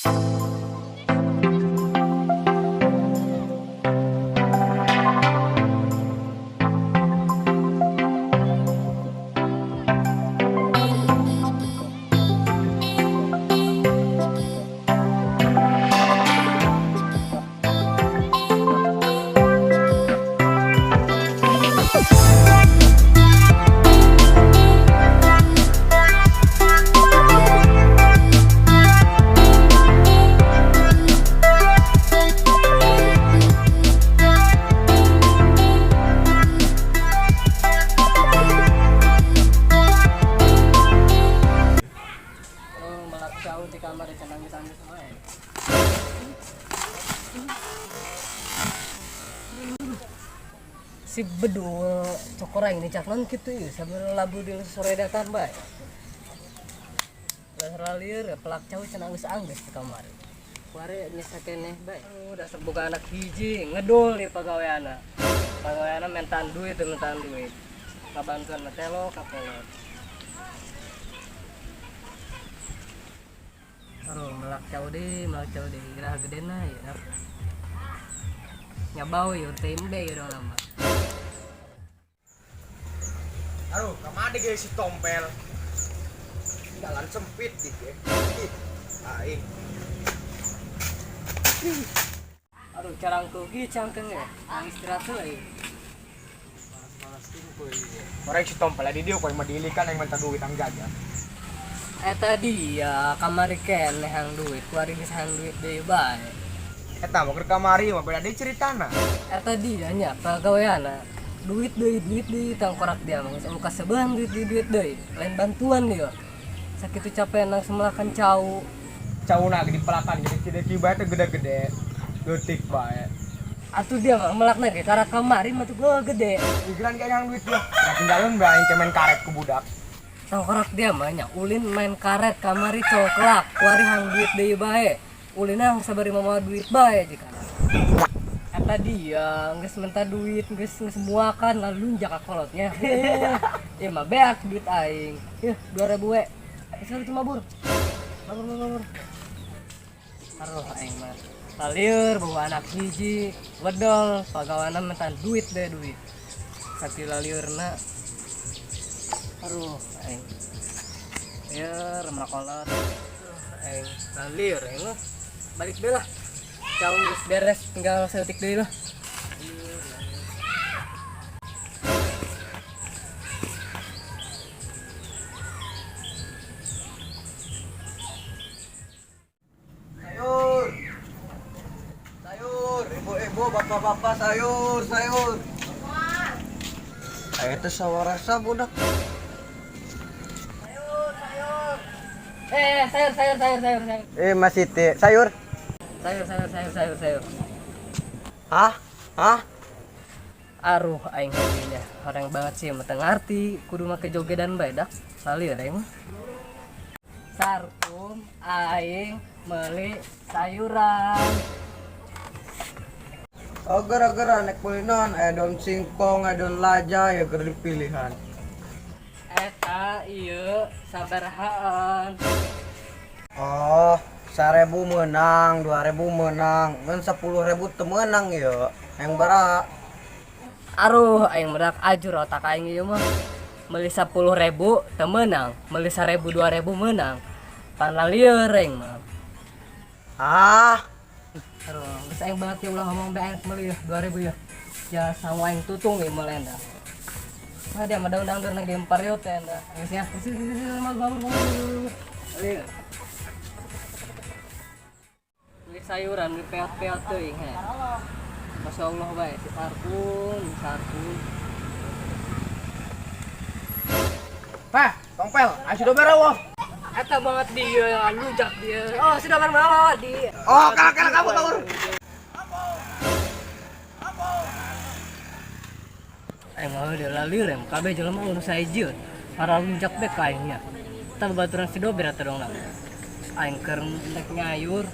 Oh, melak jauh di kamar ikan nangis-nangis wae. Si bedul cokorang ini cak non kitu ieu sambil labu di soredakan bae. Lah lieur pelak cau cenah geus anggeus di kamar. Kuari nyesa keneh bae. Udah boga anak hiji ngedul nih pagaweana. Pagaweana mentan duit mentan duit. Kabantuan mah telo kakolot. Aduh, melak cau deh, gerah gedena ya. Nyabau ya, tembe ya udah lama. Aduh, kamana ge si tompel? Jalan sempit di ge. Ih, aing. Aduh, carangku gi cangkeng ya. Ang istirahat tuh lagi. Orang si tompel di dia koy madilikan yang minta duit ang jajan. Eta dia kamari keneh hang duit, kuari geus hang duit deui bae. Eta mau ke kamari mah beda deui ceritana. Eta dia nya pagaweana. Duit deui tangkorak dia mah geus kasebehan duit deui duit deui. Lain bantuan dia. Sakitu capek nang semelakan cau. Cauna ge dipelakan gede-gede bae teh gede-gede. Leutik bae. Atuh dia mah melakna ge karena kamari mah tuh gede. Pikiran kayak yang duit dia. Nah, tinggalin bae aing main karet ku budak. Tangkorak dia mah nya ulin main karet kamari congklak, kuari hang duit deui bae. Ulina hang sabari mamawa duit bae jika. Eta dia geus minta duit, geus geus muakan lalu lunjak ka kolotnya. Ieu mah beak duit aing. Yeuh 2000 we. Geus itu mabur. Mabur mabur mabur. Aduh aing mah. Lalieur bawa anak hiji, wedol, pagawana minta duit deh duit. Sakieu lalieurna. Aduh aing. Lieur merakolot. Aduh aing lalieur aing mah. Balik deui lah. Cau geus beres tinggal saeutik deui lah. Sayur. Sayur, ibu-ibu, bapak-bapak, sayur, sayur. Ayo teh sawarasa budak. Eh, sayur sayur sayur sayur sayur. Eh, Mas Siti, sayur. Sayur sayur sayur sayur sayur. Hah? Hah? Aruh aing nya orang banget sih mah teu ngarti kudu make jogedan bae dak. Lalieur aing mah. Sarkum aing meuli sayuran. Oh, gara-gara nek meuli naon? Aya daun singkong, aya daun laja, ya keur pilihan. Eta ieu sabarahaan. Oh, 1000 menang, 2000 menang, ngan 10.000 teu meunang ieu. Yang bara. Aruh aing medak ajur otak aing ieu mah. Meuli 10.000 teu meunang, meuli 1.000 2.000 meunang. Pan lalieur aing mah. Ah, Aduh, geus aing banget ya ulah ngomong bae aing meuli ya 2000 ya. Ya sama aing tutung ieu meulenda. Nah dia mah daun-daun nang gempar yo teh enda. Geus ya. Geus geus geus mabur mabur. Lieur. Beli sayuran beli peot-peot teuing he. Masya Allah bae si Sarkum, Sarkum. Pah, tompel, ayo sudah beres. Eta banget dia yang lunjak dia. Oh, sudah bermalah di. Oh, kalah kalah kamu kabur. Emang dia lalieur em kabeh jelema nu saijieun. Para lunjak be ka aing nya. Tah babaturan si Dober atuh dong. Aing keur rek nyayur.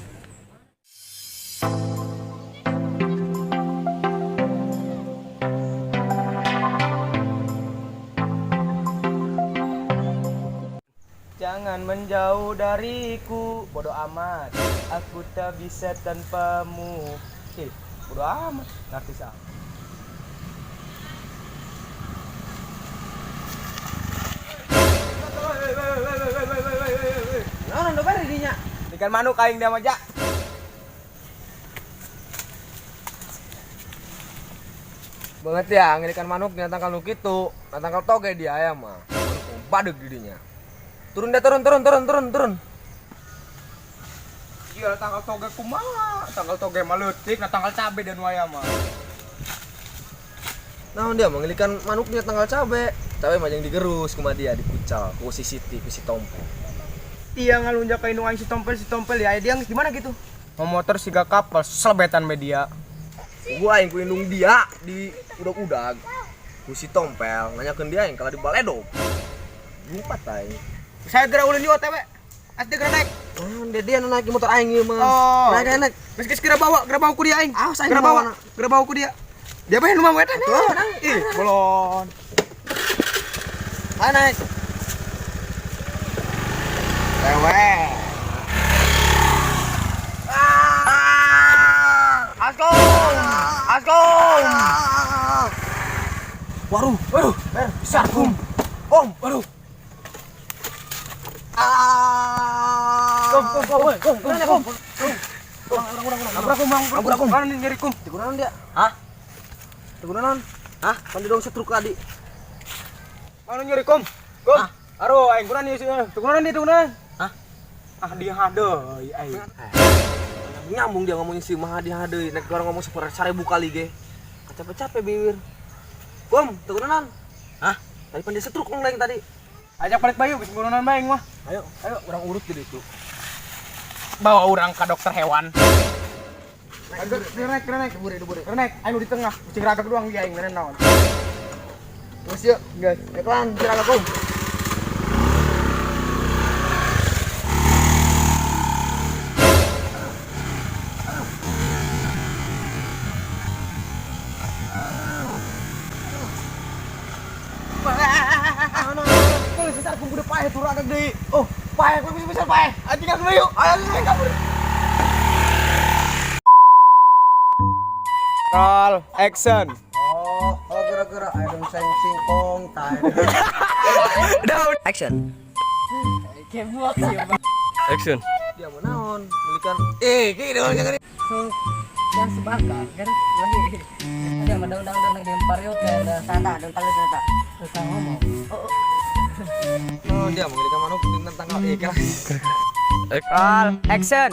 Jangan Jangan menjauh dariku. Bodoh amat. Aku tak bisa tanpamu. Eh, bodoh amat. Narsis amat. Naon anu bari dinya? Ikan manuk aing dia mah, Ja. Banget ya, ngelikan manuk di tangkal nu kitu, na tangkal toge dia aya mah. Manuk badeg di dinya. Turun deh, turun, turun, turun, turun, turun. Iya, tangkal toge kumaha? Tangkal toge mah leutik, na tangkal cabe dan waya mah. Nah, dia mengelikan manuknya tangkal cabe. Cabe mah jeung digerus kumaha dia dikucal ku si Siti, ku si Tompel. Iya ngalunjak ka indung aing si Tompel ya, dia geus gimana gitu? Mau motor siga kapal selebetan media. Gua aing ku indung dia di udag-udag. Ku si Tompel nanyakeun dia aing kalau di baledog. Lumpat aing. Saya geura ulin di OTW. Asli geura naik. Oh, dia nu naik motor aing ieu mah. Oh. Naik naik. Geus geus geura bawa ku dia aing. Awas aing Geura bawa, bawa. geura bawa ku dia. Dia bae nu mah eta. Tuh, Ih, bolon. Ayo naik. Lewe. Askom. Askom. Waduh, Waduh, besar kum. Om, waduh. Kom, kom, kom, woi, kom, kom, kom. Abrak kum, abrak kum. Mana nih nyeri kum? Teguran dia. Hah? Teguran? Hah? Pan didong setruk tadi. Mana nyeri kum? Kum. Hah? Aduh, aing kurang nih, teguran dia, teguran. Hah? Ah, dia hade, aing. Nyambung dia ngomongin si Mahadi hade, nek orang ngomong seper 1000 kali ge. Capek-capek bibir. Bom, teguran. Hah? Tadi pan dia setruk ngomong tadi. Ajak balik bayu, bisa buronan bae mah. Ayo, ayo orang urut jadi itu. Bawa orang ke dokter hewan. Naik, naik, naik, naik, aing di tengah, kucing ragak doang dia aing meren naon. Terus yuk, guys. Iklan, kira kum. Tuh, sesar kum udah paeh tuh ragak deui. Oh, paeh, kum bisa paeh. Anjing aku yuk. Ayo, ayo kabur. Roll, action. Oh, kalau gara-gara ayo dong seng singkong tai. Action. Kayak buak sih, Bang. Action. Dia mau naon? Belikan So, yang sebakar kan lagi. Ada mah daun-daun lagi lempar yuk kayak ada tata, daun palu tata. tukang ngomong. Oh, Oh, dia mau belikan manuk di tanggal eh kelas. Roll, action.